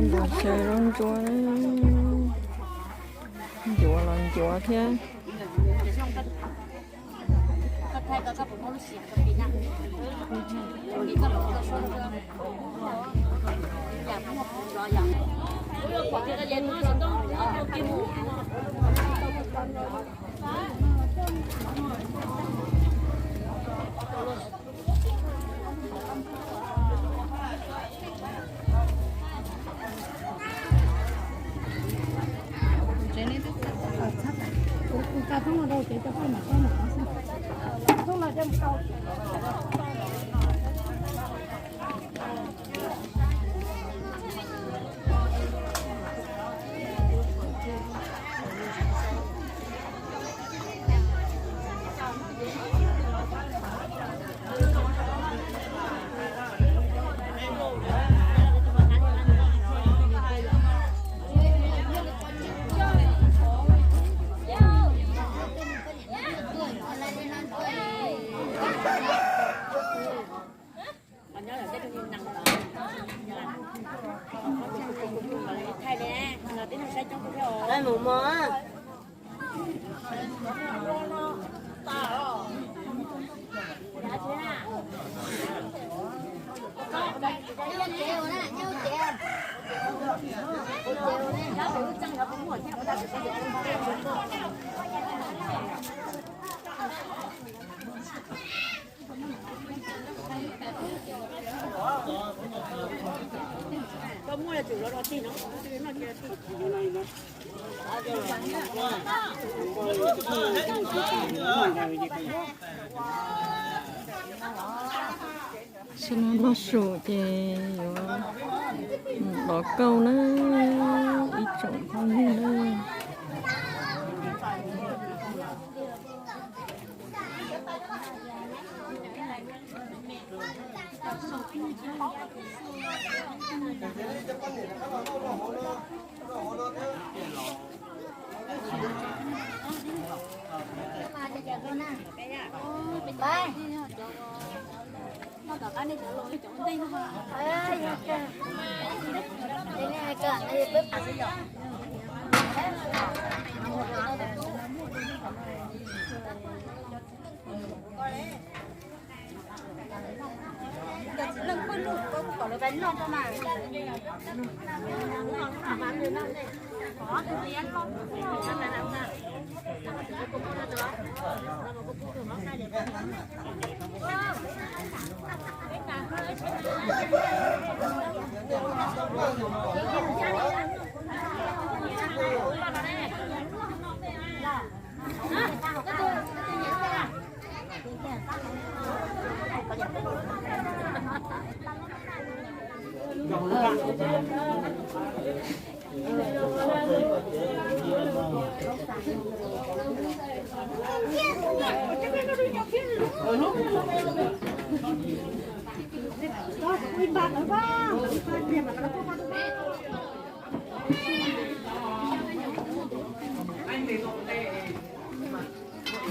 Npog xyaw zaub ntsuab na, ncuav los ncuav thiab. Sab no loj su ces yuav dov kauj na, ib tsoom phooj ywg na.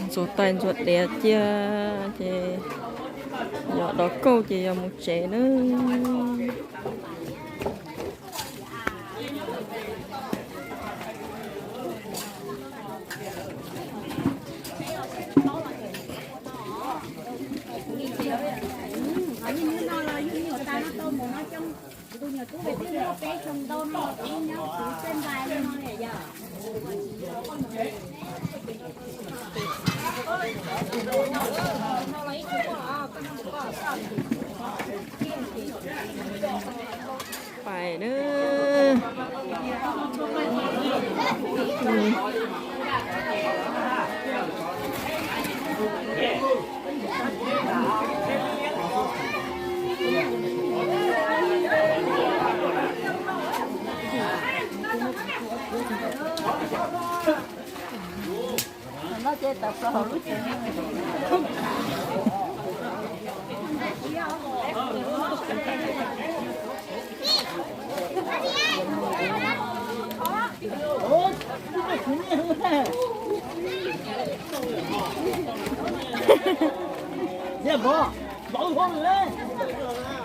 Ntxuav tais ntxuav diav cia ces yog dov kauj ces yog mus tsev na. Pais na.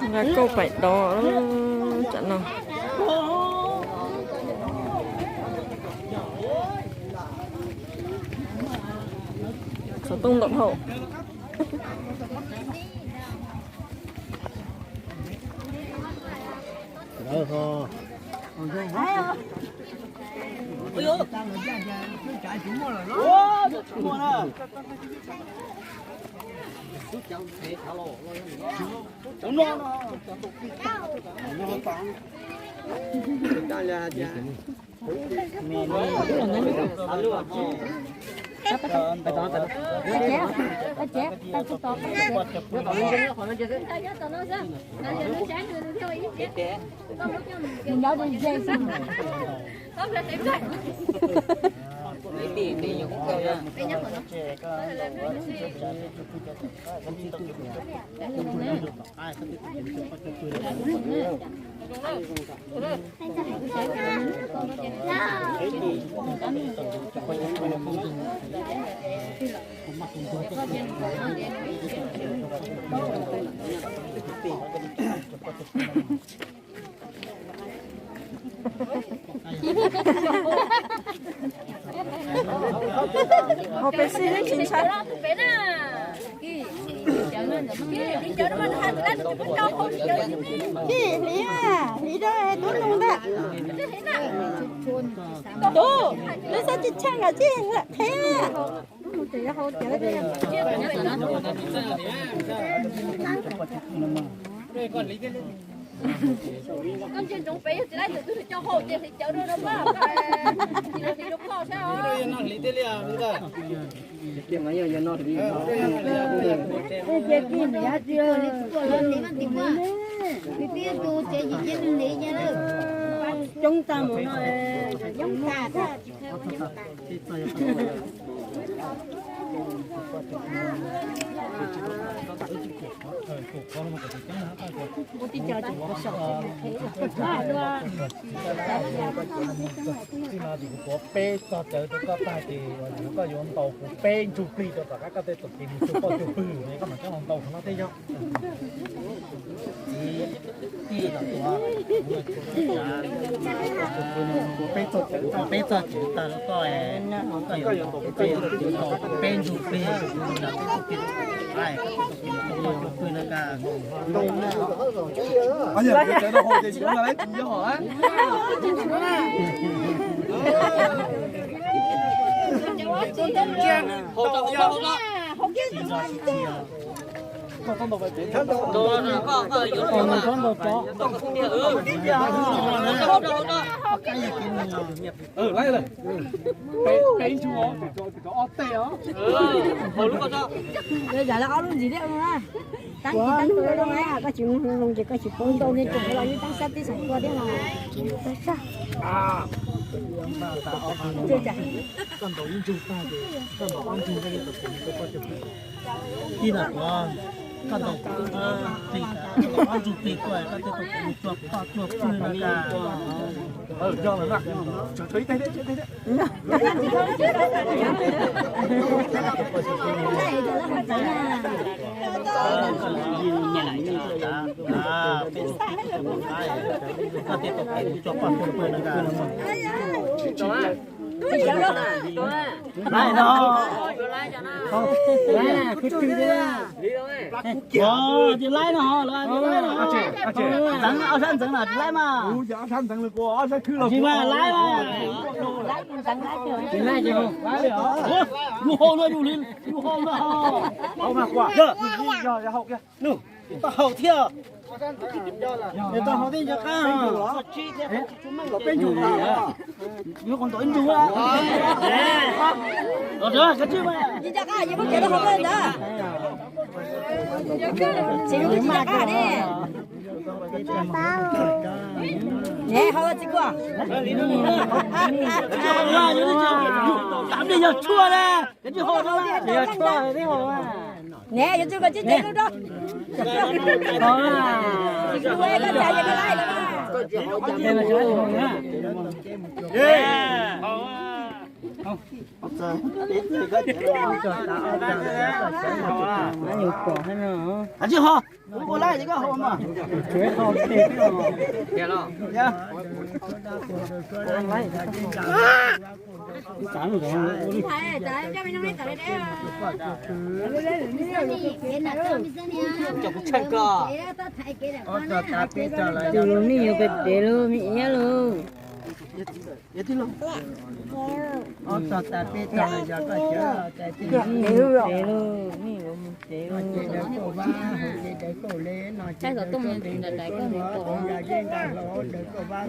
Nqa kauj pais dov tsam no. Xov tooj ntaum hauv. Hauv pes xij tsis ntshai. Hliv, hliv rau tub nug ntag. Tub, lub xab tsis tsheej los tsis qhia. Coob tag mus no, coob tag. Txij no ces kuv tuav peb txog cawv rau koj tag ces koj yuav ntaus kuv peb ntsuj plig rau tom qab koj tej tus tis mus cuag poj cuag pwg ne, koj mam coj los ntaus qhov no tej yog. Peb txog cawv tag rau koj, koj yuav ntaus peb ntsuj plig rau kuv, peb ntsuj plig rau poj cuag pwg no ka. Peb ntsuj os, tus cov ob teg os. Yam li ob lub ntxiv thiab. Tab sis tab sis koj tsis mus zoo ces koj tsis paub ntau, nej tseem los yeej tab sab tib xeem kua thiab no. Koj ntaus ib ntsuj tag ces koj ntaus ob ntsuj, koj yuav tau tus tis mus cuag poj cuag pwg. Tij na, koj ntaus plig, ob ntsuj plig tuaj koj thiaj tau tus mus cuag poj cuag pwg no. Koj thiaj tau tus mus cuag poj cuag pwg no. Laib no. Laib no. Laib no. Ntxeev, ob sab ntxeev no tsis laib mas. Tsis mas laib mas. Yus hau no, yus li, yus hau no. Tau hau thiab. Tau hau thiab nco qab. Yuav qhov ntawd ib ntug. Tsis nco qab, yuav muab cov hau ntawd. Tsis nco qab ne. Ne, hau tsis kua. Tam li yog tshuaj na. Yog tshuaj. Ne, yuav tsum koj tsis tsev lub rau. Tsis ho, ua laib tsis koj ho mas. Ob txog tas peb txog lawm yog koj cawv, tais tij, nej mus tsev lauj, nej mus tsev lauj. Ces daws koj vab, ces daws koj le no, ces daws koj le, daws koj vab, daws koj vab,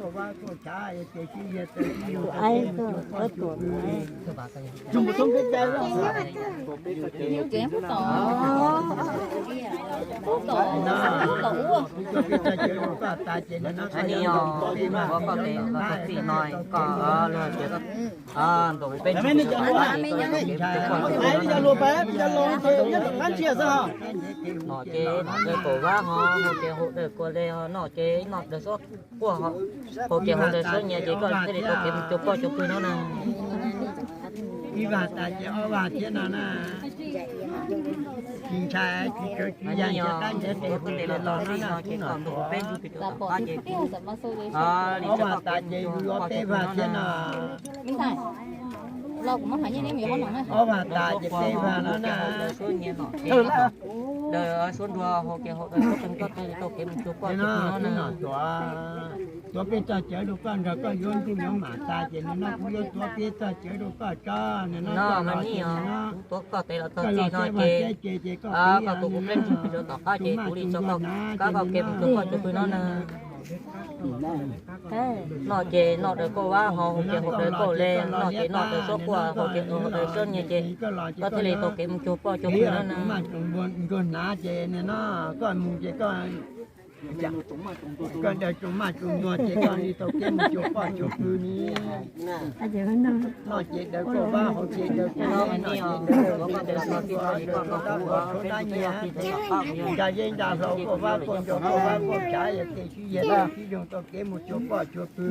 koj vab koj chav, ces sib yag taws sib yoog, tais tij mus tsuag poj tsuag pw. Koj tas ces no, koj tes koj txij no, koj lug tias koj ntaus peb ntsis, no ces no daws kaum vab ho, ces haus daws kua le ho, no ces no daws suab quaj ho, haus ces haus daws suab nyias ces koj thiaj li tau kev mus cuag poj cuag pw no na. Ib vag tas ces ob vag thiab no na. Tsis ntshai, tsis tsawv tsis yag, ntshe qab ntshe tes hu tes los no na, koj ntaus peb ntsis pem tom qab ces ob vag tas ces yus ob peb vag thiab no. Ob vag tas ces peb vag no na. Daws suab nruag haus ces haus daws suab pw, koj thiaj li tau kev mus cuag poj cuag pw no na. Tuav peb txoj cawv rau koj nrog koj yuav ntuj yuav mam tas ces nim no kuv yuav tuav peb txoj cawv rau koj tso, nim no mas nij os, kuv tuav koj tes los txog txij no ces koj tus kuv peb ntsis pem rau tom qab ces kuv li tso koj, koj kev mus cuag poj cuag pw no na. No ces no daws koj vab ho, haus ces haus daws koj le, no ces no daws suab quaj, haus ces haus daws suab nyias ces koj thiaj li tau kev mus cuag poj cuag pw no na. Koj mus ces koj, koj daws tsoos maj tsoos ntuag ces koj li tau kev mus cuag poj cuag pw ni. No ces daws koj vab, haus ces daws koj le, no ces daws koj vab, koj daws koj vab, koj dab nyias, nra zeb nra hlau, koj vab koj ncaus, koj vab koj chav, yog tes sib yag taws sib yoog tau kev mus cuag poj cuag pw.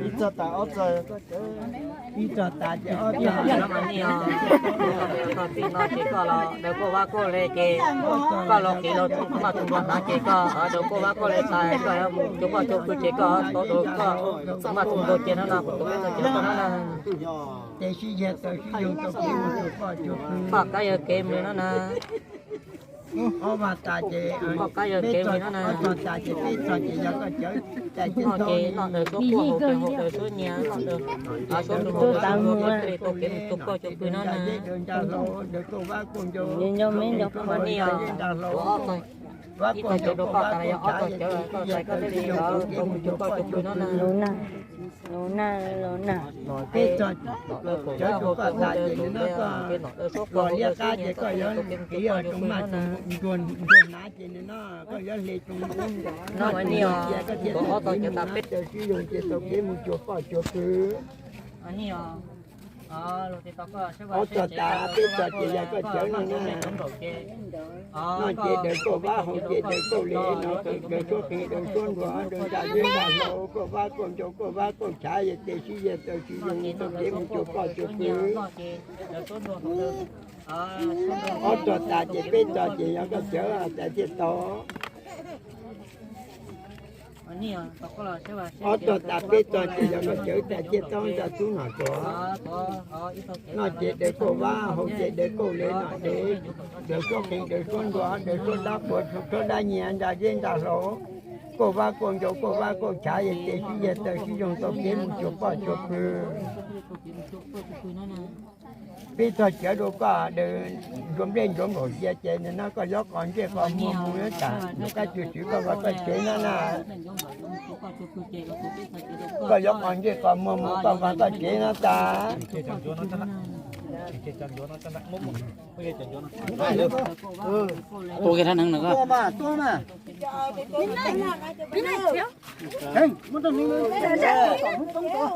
Ib txog tas ces ob txog, txij no ces koj los daws koj vab koj le ces koj los qiv los tsoos maj tsoos ntuag hnav ces koj daws koj vab koj le tas koj yuav mus cuag poj cuag pw ces koj tuav daws koj tsoos maj tsoos ntuag ces no no kuv tuav peb txoj cawv rau no na. Tes sib yag taws sib yoog tau kev mus cuag poj cuag pw. Koj kab yawg kev mus no na. Ob vag tas ces, koj kab yawg kev mus no na. Ob txog tas ces peb txog ces yog koj cawv, tais tij no ces no daws suab quaj, haus ces haus daws suab nyias, no daws suab nruag haus daws suab nruag, peb thiaj li tau kev mus cuag poj cuag pw no na. Daws hlau, daws koj vab koj ncaus, ncaus me ncaus, nra hlau, ib txoj cawv rau koj tas los yog ob txoj cawv, koj tais koj thiaj li tau mus cuag poj cuag pw no na. Los na, los na. Peb txog cawv rau koj tas ces nim no koj los liab qab ces koj yuav qiv tsoos maj tsoos ntuag hnav ces nim no koj yuav hle tsoos, no mas nij os, tais sib yoog ces tau kev mus cuag poj cuag pw. Ob txog tas peb txog ces yog koj cawv no na. No ces daws koj vab, haus ces daws koj le, no daws suab qees daws suab nruag, daws nra zeb nra hlau, koj vab koj ncaus, koj vab koj chav, yog tes sib yag taws sib yoog tau kev mus cuag poj cuag pw. Ob txog tas ces peb txog ces yog koj cawv, tais thiaj tau. Ob txog tas peb txog ces yog koj cawv, tais thiaj tau, ntxa tub nom tuav. No ces daws koj vab, haus ces daws koj le, no daws suab qees daws suab nruag, daws suab dab quas, suab dab nyias, nra zeb nra hlau, koj vab koj ncaus, koj vab koj chav, yog tes sib yag taws sib yoog tau kev mus cuag poj cuag pw. Peb txog cawv rau koj, daws ntsuav nplej ntsuav npaum cia ces nim no koj yuav qos ntsej qos muag mus tas, kab tsw swv koj vas koj tsev no na. Koj yuav qos ntsej qos muag mus koj vas koj tsev no tas. Tua kiag rab hneev no koj.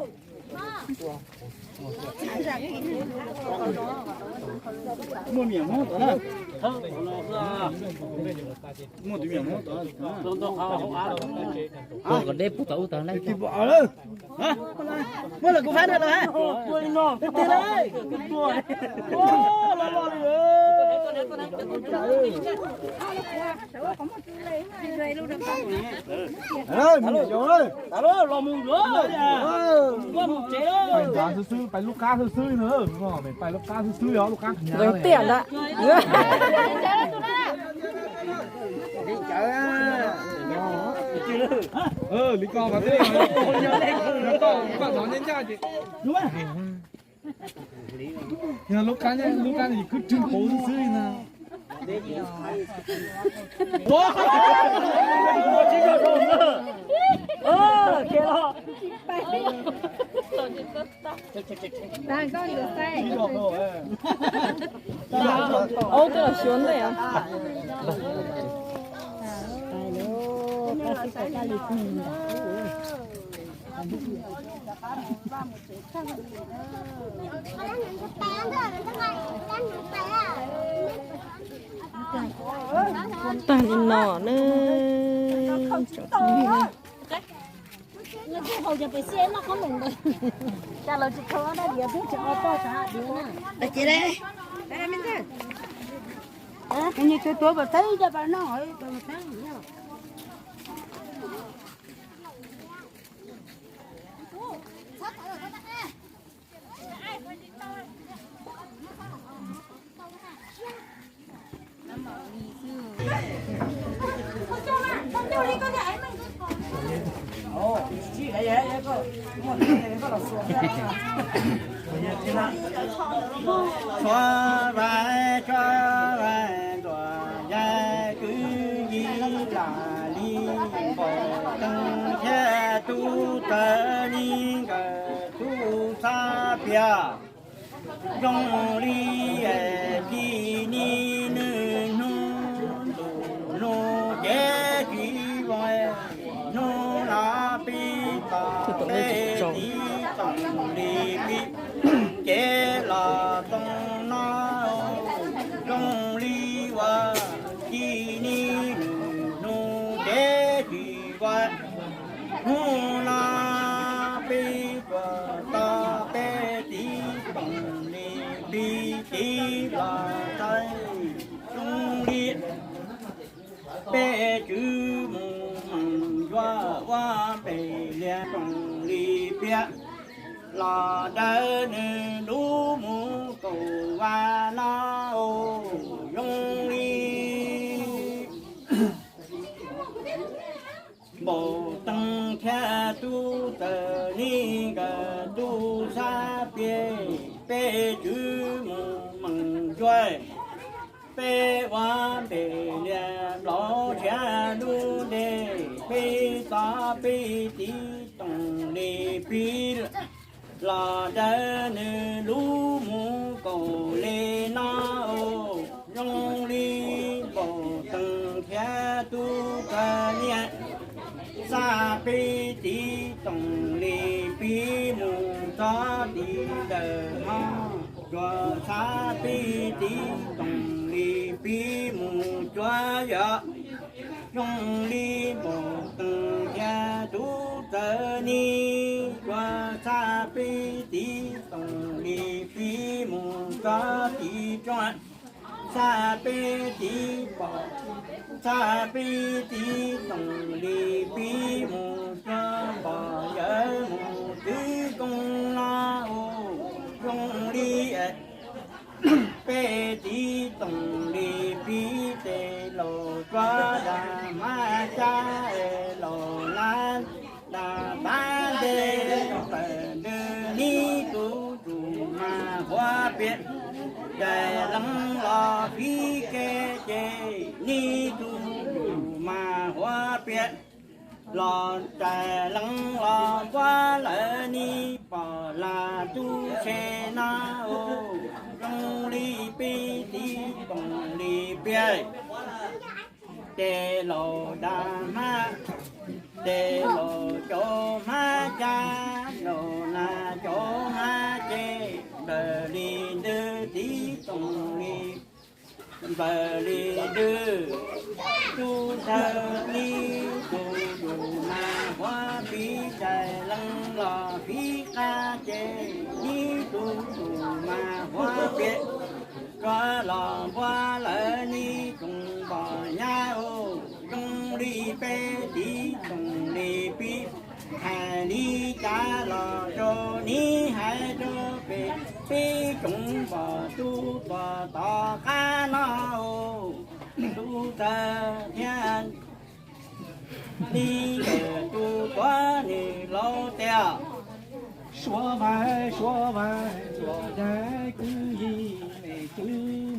Muaj miam hmoob tod na. Muaj tus miam hmoob tod. Tua kom deb puag tom ub tod lawm. Muab lawm kuv faib rau lawm. Tig lawm. Los los li. Pais ntawd xwb xwb, pais lub qab xwb xwb no, pais lub qab xwb xwb, yog lub qab ntawd tiam ntawd. Li ko mas twb yog lub qab ncaj ces, yog lub qab, lub qab no ces khwb rwg pauv xwb xwb li no. Ub, twb los xyuas ntej os. Tag li no na. Txhua vas tso vas ntuas yaj kwv yij lam li npaum teeb thiab tub tawv li nkawd tub xab pias. Zoo li tij ni nws hnub ntuj hnub ces tsis vog, hnub no pib tos peb tiv toom li pib ces los txog no. Zoo li ua tij ni nws hnub ces tsis vog, hnub no peb tuaj tos peb tiv toom li pib tiv los txog. Zoo li peb tswv mus meem yuav ua pem lias toom li piab los dawb nws lub mus kaum vas no. Zoo li npaum teeb thiab tub tawv li nkawd tub xab pias, peb tswv mus meem yuav peb ua pem lias nplaum tshiab lub dej, peb txov peb tiv toom li pib los dawb nws lub mus kaum li no. Zoo li npaum teeb thiab tub tawv li xab peb tiv toom li pib mus txog tim ntawm no, yuav xab peb tiv toom li pib mus cuav yam. Zoo li npaum teeb thiab tub tawv li, yuav xab peb tiv toom li pib mus txog tim tsob, xab peb tiv pom, xab peb tiv toom li pib mus cuav npom yawm mus twv koob no. Zoo li peb tiv toom li pib tes laus cuav dag hmab cab es laus lab dag pab ntej pawm ntws nib tug tus mas huab pias, cais leeb los fib kev ces nib tug tus mas huab pias, los cais leeb los npuab lawv nib pom las tub se na. Zoo li peb tiv toom li piab, ces laus dag hmab, ces laus cov hmab cab, laus nas cov hmab ces nplawg li ntws tiv toom li, nplawg li ntws tub thawj nib tug tus mas huab pias, cais leeb los fib qab ces nib tug tus mas huab pias, cuav los npuab lawv Tib tsoom li pib hais li cas los rau neb hais rau peb, peb tsoom pog tub pog tom qab no, tub txawg thiab li ntawm tus tuav nws laus tias, Suav Vais, Suav Vais, Suav Vais kwv yim, nej tswv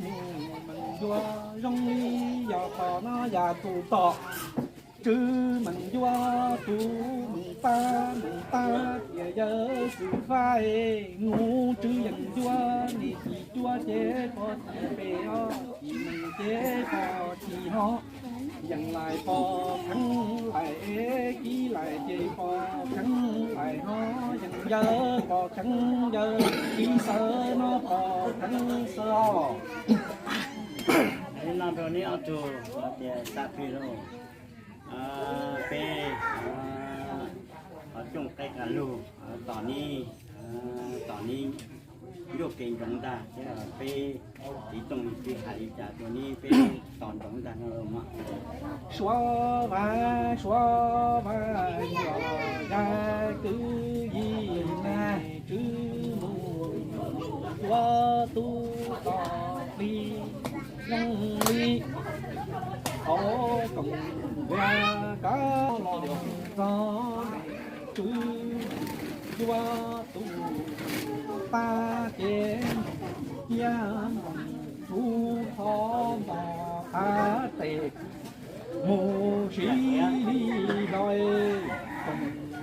mus meem yuav zoo li yog tom no yam tus tom. Tswv meem yuav tus meem pab, meem pab tias yawg xwm faj, nus tswv yeej yuav nej txiv cuab ces pog txiv pem os, txiv meem ces pog txiv ho, yeej laim pog kheev laim, kib laim ces pog kheev laim ho, yeej yawg pog kheev yawg, kib xawb no pog kheev xawb os. Li no rau neb ob tug tias tag plig lauj, peb ho cooj qeb qas lug, tom neb, tom neb ncuaj kev ntsoov ntag thiab peb txiv tooj txiv hais li cas rau neb peb tos ntsoov ntag no los mas. Suav Vais, Suav Vais, Suav Vais kwv yim, nej tswv mus yuav tub tom plig zoo li thaum koom ntiag kab los txog, tswv yuav tus pab ces cia tus thov mos qab tes mus sib li los, koom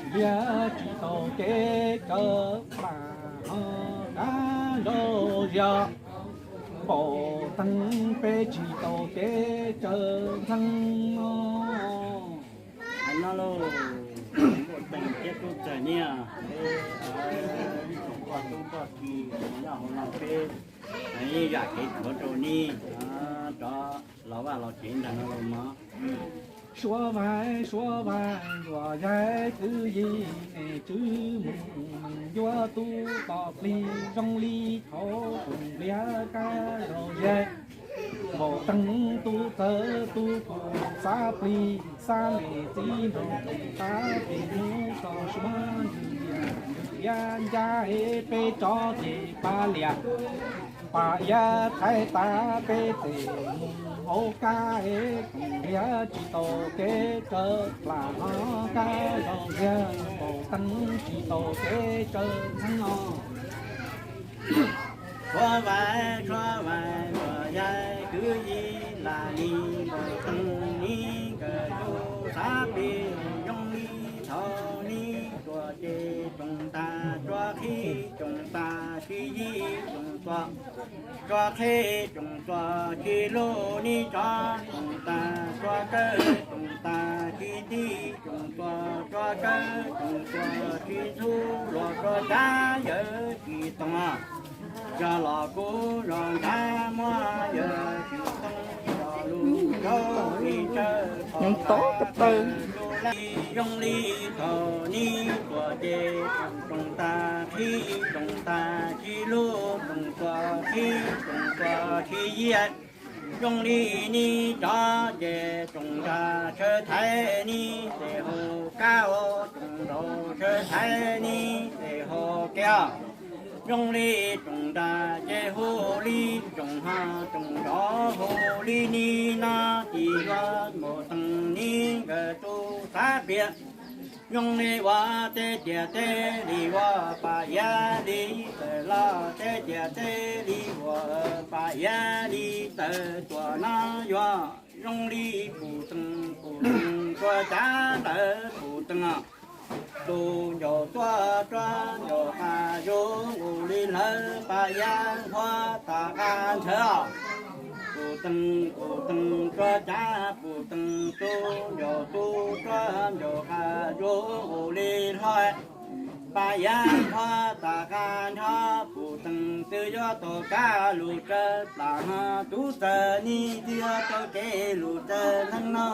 ntiag tsis tau kev kaw plam ho kab nrau zias, npaum teev peb tsis tau kev tsaws ntxeev no. Hais no lauj, npaum teev thiab tub txawg niaj, peb tsoom poj tub poj ki nyob hauv no peb yam kev tuav rau neb rov los vaj los tsev ntag no los mas. Suav Vais, Suav Vais, Suav Vais kwv yim, nej tswv mus yuav tub tom plig zoo li thaum koom ntiag kab los ze, npaum teev tub txawg tub tus xav plig xav me txiv nrog koom qab plig mus txog suav ntws, ntws iab ncaj peb tso ces pab liam, pab iab thaiv tas peb tes mus hauv kab, koom ntiag tsis tau kev tsaws plam ho kab los ziag, npaum teev tsis tau kev tsaws ntxeev no. Suav Vais, Suav Vais, Suav Vais kwv yim, lam li npaum teev neb nkawd tub xav plig zoo li thaum neb tuag ces tsoom tag tsuas qhib, tsoom tag sib yig, tsoom tsuas tsuas qhib, tsoom tsuas sib hlub neb tso, tsoom tag tsuas kawg, tsoom tag sib tij, tsoom tsuas tsuas kawg, tsoom tsuas sib ntxub los tsuas tsav yawg tsis toog. Yog los kuv zos ntshav muab yawg tsis toog, los lub nraug li tsawg, nyob tod ko taw. Zoo li thaum neb tuag ces tsoom tag qhib, tsoom tag sib hlub, tsoom tsuas qhib, tsoom tsuas sib yig. Zoo li neb tso ces tsoom nrag sawv thaiv neb tes haus kab, tsoom nraug sawv thaiv neb tes haus kev. Zoo li tsoom nrag ces hu li tsoom ho, tsoom nraug hu li neb no, tsis yuav npaum teev neb nkawd tub xav pliag. Zoo li ua teb tiag teb li ua pam iab li tawm los, teb tiag teb li ua pam iab li tawm tuaj no yuav. Zoo li pum teev pum teev tuaj cav ntawd pum teev, tus ncaus tuaj tuaj ncaus qas zoo nkaus li hlawv pam iab nqhuab tas qas nthawv. Pum teev pum teev tuaj cav pum teev, tus ncaus tub tuaj ncaus qas zoo nkaus li hlawv pam iab nqhuab tas qas nthawv. Pum teev twb yuav tau kab lus tsawv plam ho, tub txawg neb twb yuav tau kev lus tsawv neeg no.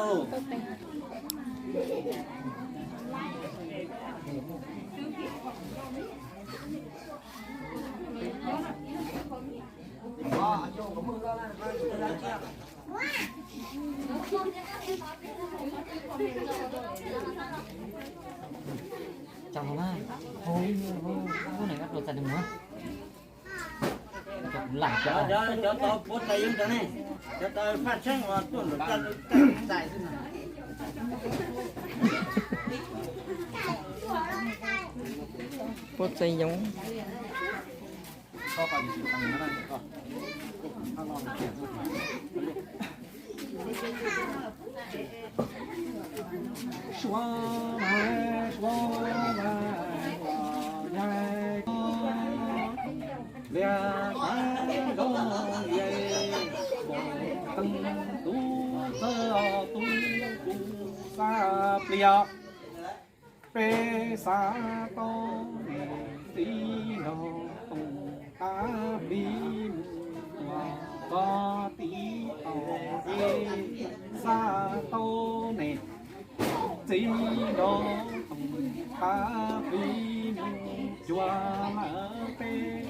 Cov no, cov tau puab txais yoov cov ne, cov tau faj tsheeb uas tuaj nram caj txais xwb na. Puab txais yoov. Suav, suav, suav, suav, suav, lias qab zoo, teej tub txawj tub, kuv xav plias. Peb xav tau niam txiv nrog Toom qab plig mus tuam txog tim tod, peb xav tau niam txiv nrog Toom qab plig mus cuag lawv peb,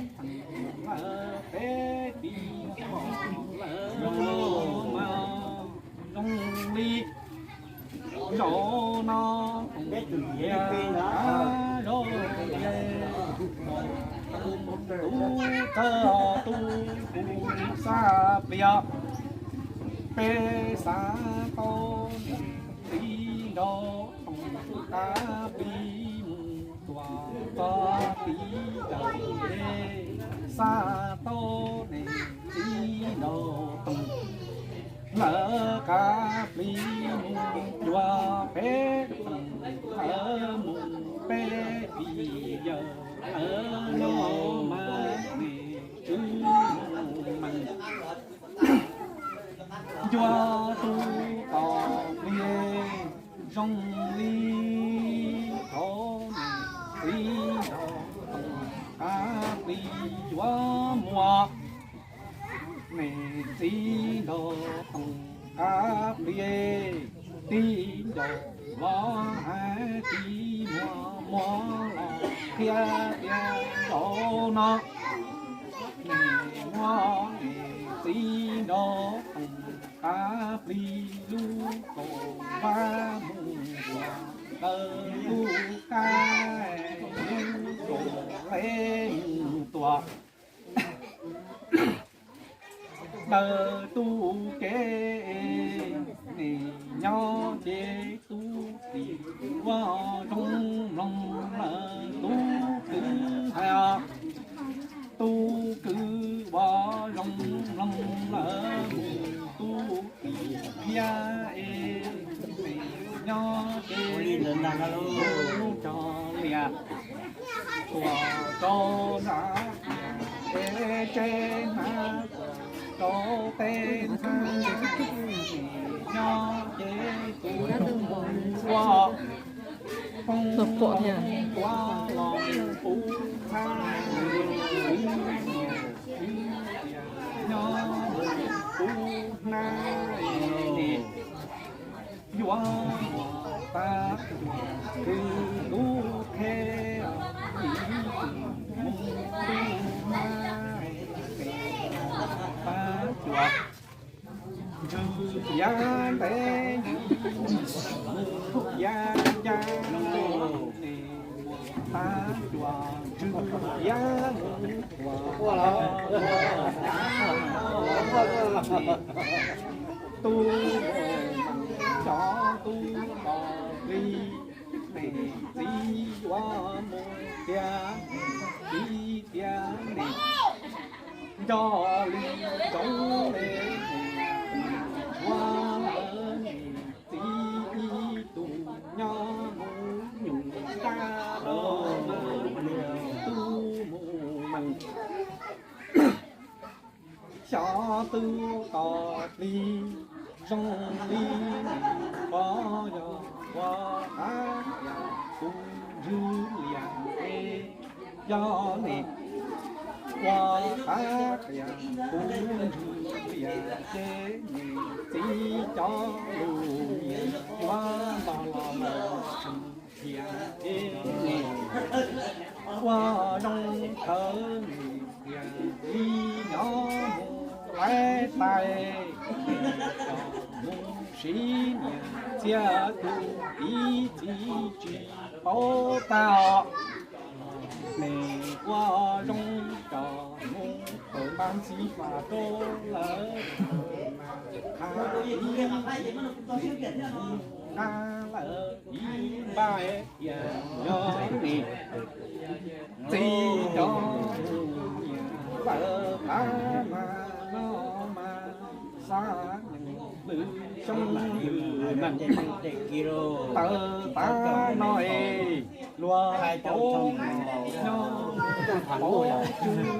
lawv peb tiv lawv mas zoo li zaum no, Toom qab zoo li tub txawj tub, kuv xav plias. Peb xav tau niam txiv nrog Toom qab plig mus tuam txog tim tod, peb xav tau niam txiv nrog Toom lawv qab plig mus cuag peb, lawv mus peb tiv yawm lawv no mas niam txiv mus mas cuag tub tom plig zoo li thaum niam txiv nrog Toom qab plig yuav muaj. Niam txiv nrog Toom qab plig tig ncaus los hais tig muag muag los qhia tias zaum no niam muab niam txiv nrog Toom qab plig lub kaum vab mus tuam, daws tub qab lub kaum vab mus tuam. Daws tub kev nim nyob ces tub txib ua zoo mloog lawm tub kwv hais os. Tub kwv ua zoo mloog lawm mus tub txib thiab es nim nyob ces tub cog lias tuam rau nram es tsev hnav tuam rau tej ntxhab, nyob ces tus mus ua phooj ua los puv ntxhab, nyob puv hnab yuav tag cuag kwv tub qhe, mus puv hnab peb tag cuag ntswg yav ntev, mus yav ncaj, tag cuag ntswg yav mus ua tub cov tub tom plig, niam txiv yuav mus tiag, txiv tiag niam nco li tsoov le, ua lawv niam txiv ib tug nyob mus nyuj dab los mas niam tub mus meej. Xyov tub tom plig zoo li nim pog yog ua qab qias kuv ntswg lias es, yog nim ua qab qias kuv ntswg lias ces niam txiv cov lus nyiam yuav nto los lawm tseem thiaj es nim ua zoo khawv nim thiaj li nyob mus laiv tais, nim coj mus siv niam Tiag tus ib txwm tsis paub tag, nws ua zoo tso mus tawm npaj ntxim faj rau lawv, mas ib nqaj lawm ib npaj, yog nws txiv cov mus nyiam tawm qab mas no mas xav hlwm xyoo hlwm nees, tawm qab no es luag paub nyob paub tswv,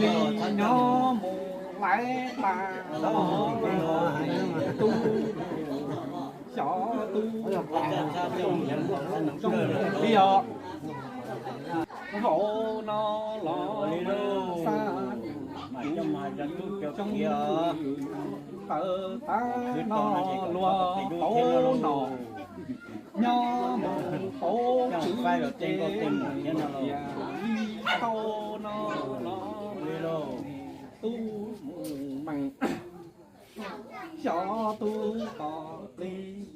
li nyob mus laiv tas no mas tu xyov tu zoo li os. Vauv no los xav tus coob, tawm qab no luag paub nom, nyob mus paub tswv ces tias li tau no los tub mus meem, xyov tub tos plig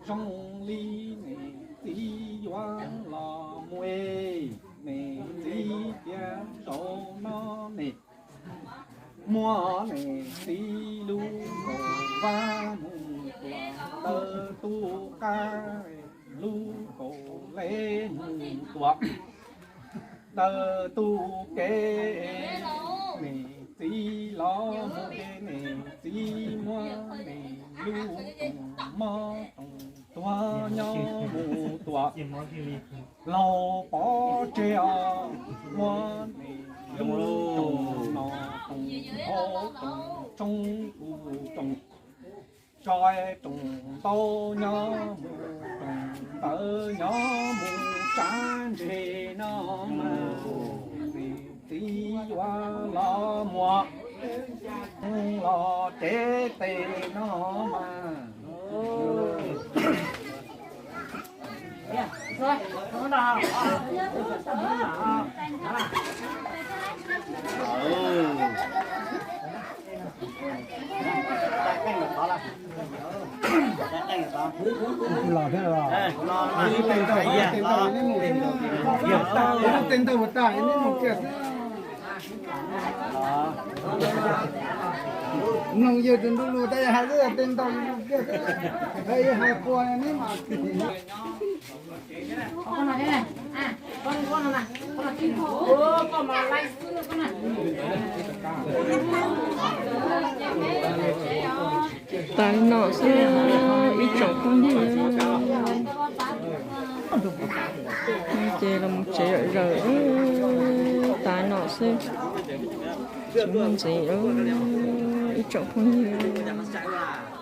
zoo li nws txiv yuav los mus es, nws txiv tias zaum no nws muab nws txiv lub kaus vab mus tuam, ntawm tus qab lub kaus lev mus tuam, ntawm tus kev nws txiv los mus ces nws txiv muab nws lub toos mob toos tuag nyob mus tuam, laug pov tseg os, muab nws lub toos no toos hauv toos tsoob tus toos tso, toos ntau nyob mus toos ntawd nyob mus tsav ntseg no mas, nws txiv yuav los muag los cev tes no mas. Los thiab los. Ib teg ntau, ib teg ntau, ib teg ntau, ib teg ntau tas, ib teg ntau tas, ib teg ntau kiag xwb. Mloog yawg tus ntuj lus tas yog hais xwb, teg ntau kiag xwb. Yog hais qua neb mas. Tas li no xwb ib tsoom phooj ywg. Ces los mus tsev zom zaws tas li no xwb. Tsis muaj ntxiv ib tsoom phooj ywg.